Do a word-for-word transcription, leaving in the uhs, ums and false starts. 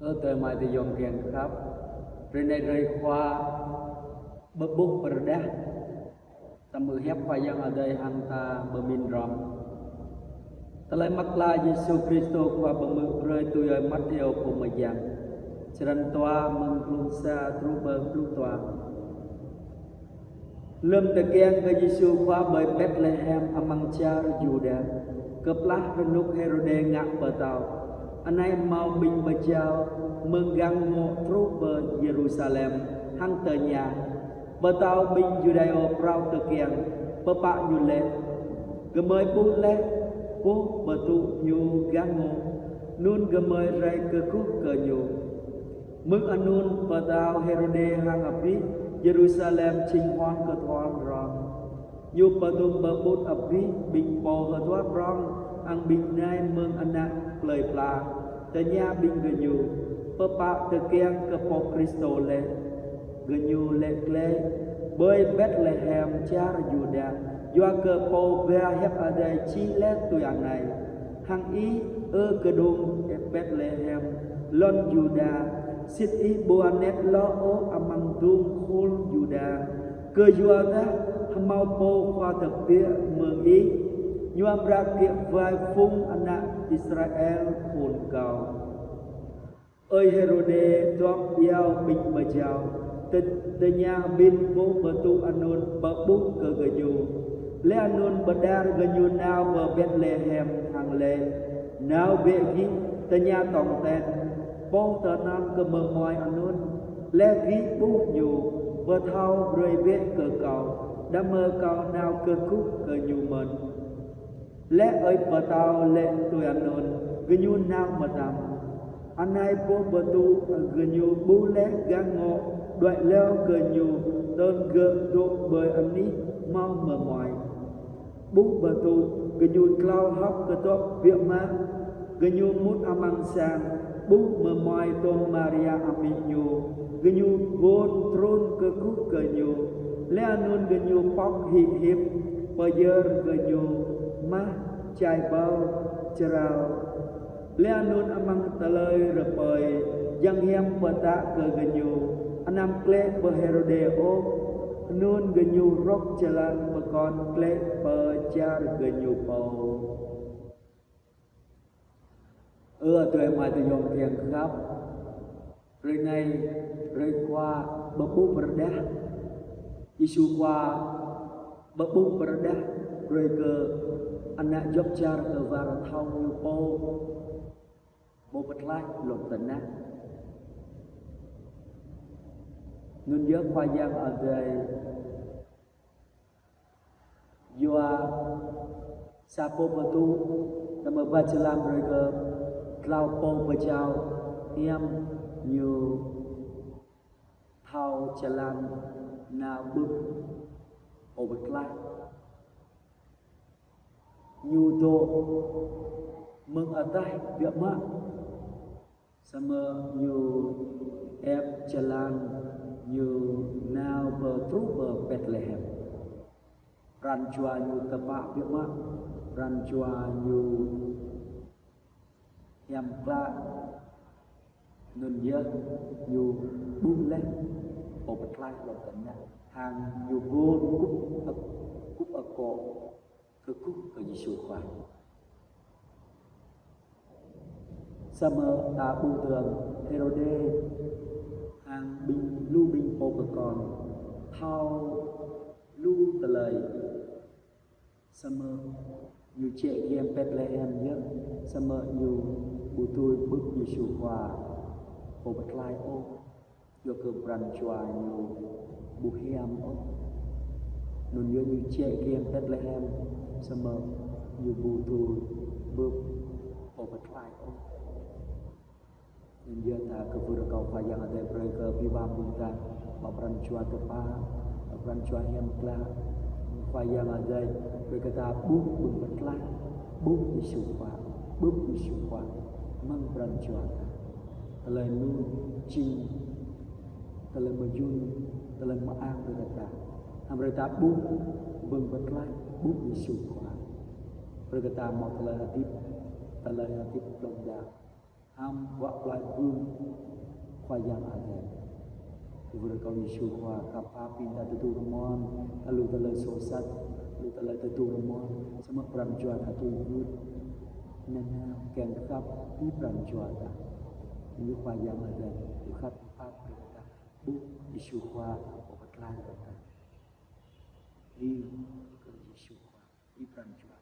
Ơ adơi amai ayŏng kiăng khăp, hrơi anai hrơi Khua pơƀuh pơrơđah. Ta hmư̆ hiăp Khua Yang Adai hăng ta pơmĭn hrŏm. Tơlơi mơak klă Yêsu Kristô Khua pơhmư̆ brơi tui ơi Mathêô pô mơyang. Črăn dua, mơ̆ng glông sa truh pơ pluh dua. Lơ̆m tơkeng kơ Yêsu Khua ƀơi Betlehem amăng čar Yuđa, kơplah rơnŭk Hêrôdê ngă pơtao, anai hmâo ƀing pơjao mơ̆ng gang ngŏ truh pơ Yêrusalem hăng tơña: Pơtao ƀing Yuđaiô phrâo tơkeng, pơpă ñu lĕ? Gơmơi ƀuh laih boh pơtŭ ñu gang ngŏ, anŭn gơmơi rai kơkuh kơ ñu. Mơ̆ng anŭn pơtao Hêrôdê hăng abih Yêrusalem jing huăng kơtuang rŏng. Ñu pơtum pơƀut abih ƀing pô hơtua prŏng hăng ƀing nai mơ̆ng ană plơi pla, tơña ƀing gơñu: Pơpă tơkeng kơ Pô Kristô lĕ? Gơñu laĭ glaĭ: Ƀơi Betlehem čar Yuđa, yua kơ pô ba hiăp Adai čih laih tui anai: Hăng ih, ơ kơđông Betlehem, lŏn Yuđa, sĭt ih ƀu anet lŏ ôh amăng dŭm khul Yuđa, kơyua dah hmâo pô Khua tơbiă mơ̆ng ih, ñu amra kiă wai phung ană Israel phun kâo. Ơi Hêrôdê dŏ iâu ƀing pơjao, tơ-, tơña ƀing boh pơtŭ anŭn pơƀuh kơ gơñu. Laih anŭn pơđar gơñu nao pơ Betlehem hăng laĭ: Nao bĕ gih, tơña tong ten boh tơnăng kơ mơmuai anŭn. Laih gih ƀuh ñu, pơthâo brơi bĕ kơ kâo, đah mơ̆ kâo nao kơkuh kơ ñu mơ̆n. Laih ơi pơtao laĭ tui anŭn, gơñu nao mơtam. Anai boh pơtŭ gơñu ƀuh laih gang ngŏ đuaĭ hlâo kơ ñu, tơl gơ̆ dŏ ƀơi anih hmâo mơmuai. Boh pơtŭ gơñu klâo hơ̆k kơdŏp biă mă. Gơñu mŭt amăng sang, ƀuh mơmuai tŏng Maria amĭ ñu, gơñu bon trŭn kơkuh kơ ñu. Laih anŭn gơñu pŏk hĭ hip, pơyơr gơñu mah čai bâo, črâo. Laih anŭn amăng tơlơi rơpơi, yang hiam pơtă kơ gơñu anăm glaĭ pơ Hêrôdê ôh. Anŭn gơñu rŏk jơlan pơkŏn glaĭ pơ čar gơñu pô. Ơ adơi amai ayŏng kiăng khăp, hrơi anai hrơi Khua pơƀuh pơrơđah. Yêsu Khua pơƀuh pơrơđah brơi kơ ană djŏp čar kơ war thâo ñu pô, pô pơtlaih lŏn tơnah. Anŭn yơh Khua Yang Adai yua sa pô pơtŭ, đah mơ̆ ba jơlan brơi kơ klâo pô pơjao hiam ñu thâo jơlan nao ƀuh pô pơtlaih. Ñu dŏ mơ̆ng ataih biă mă. Samơ̆ ñu ĕp jơlan ñu nao pơ truh pơ Betlehem. Pran jua ñu tơpă biă mă, pran jua ñu hiam klă, anŭn yơh ñu ƀuh laih pô pơtlaih lŏn tơnah, hăng ñu bon kŭp ak-, kŭp akŏ kơkuh kơ Yêsu Khua. Samơ̆ ta ƀuh tơ̆ng Hêrôdê hăng ƀing lu ƀing pô pơkŏn thâo lu tơlơi. Samơ̆ ñu jĕ giăm Betlehem yơh, samơ̆ ñu ƀu dưi ƀuh Yêsu Khua pô pơtlaih ôh. Yua kơ pran jua ñu ƀu hiam ôh. Anŭn yơh ñu jĕ giăm Betlehem, samơ̆ ñu ƀu dưi ƀuh pô pơtlaih ôh. Anŭn yơh ta kwưh rơkâo Khua Yang Adai brơi kơ abih bang ƀing ta mă pran jua tơpă, mă pran jua hiam klă. Khua Yang Adai brơi kơ ta ƀuh ƀing pơtlaih, ƀuh Yêsu Khua, ƀuh Yêsu Khua amăng pran jua ta. Tơlơi anŭn jing tơlơi mơyŭn, tơlơi mơak brơi kơ ta. Hăng brơi ta ƀuh ƀing pơtlaih, ƀuh Yêsu Khua. Brơi kơ ta hmâo tơlơi hơdip, tơlơi hơdip lŏm đah. Năm wă plai bưng Khua Yang Adai. Kơ wơr kơ Yêsu Khua, khăp pap ƀing ta tơdu rơmon, ta lu tơlơi soh sat, lu tơlơi tơdu rơmon, samơ̆ pran jua ta tui gưt. Nanao kiăng khăp ƀing pran jua ta. Yua Khua Yang Adai, ƀu khăp pap brơi ta. Ƀuh Yêsu Khua, pơklaih brơi ta. Ƀing kơ Yêsu Khua, ƀing pran jua.